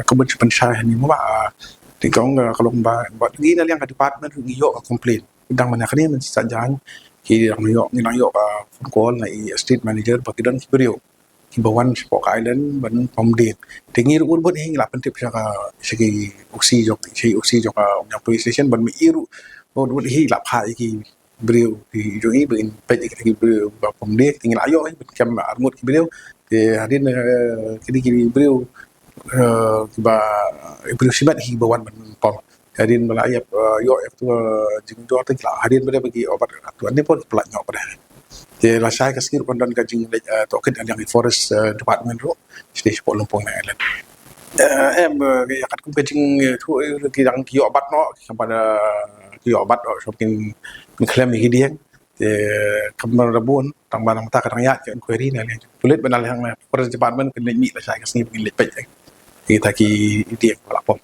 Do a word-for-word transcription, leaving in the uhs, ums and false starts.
ka bun sha pynshai hani mo ba, ah, te kong, ah, ka long ba, ba ngi na liang ka department ngi ïoh ka complaint. Dang mynne kane mynstep jan ki dang ïoh, ngi dang ïoh ka phone call na i estate manager ba ki don ki briew kiba wan shapoh ka island ban pom dieng. Te ngi ruh bun hi ngi la pyntip sha ka, sha ki O C jong, sha i O C jong ka Umïang Police Station ban mih ruh bun hi la phah ïa ki briew ki jong i ba in peit ïa ki briew ba pom dieng. Te ngi la ïoh hi ban kem arngut ki briew. Te hadien, eh, kine ki briew, eh, kiba, eh, briew shimet hi ba wan ban pom. Hadien ba la ïap, eh, ïoh ïa tu, eh, jingjur te ki la hadien ba dei ba ki ïoh bat tu ani por ki pynlait noh ba dei. Te lashai ka sngi ruh kan don ka jingleit, eh, tohkit na liang i forest, eh, department ruh. Sdei shapoh Lympung Island. Eh, em, eh, ïa katkum ka jing, eh, tu, eh, ki dang ki ïoh bat noh, ki kam pat, eh, ki ïoh bat noh, shuh kin, kin khlem ïa ki dieng. Te kam pat da bun, tang ba nangta ka dang ïaid ka inquiry na liang pulit ba na liang forest department kin leit mih lashai ka sngi ba kin leit peit, eh, ïa kita ki dieng ba la pom.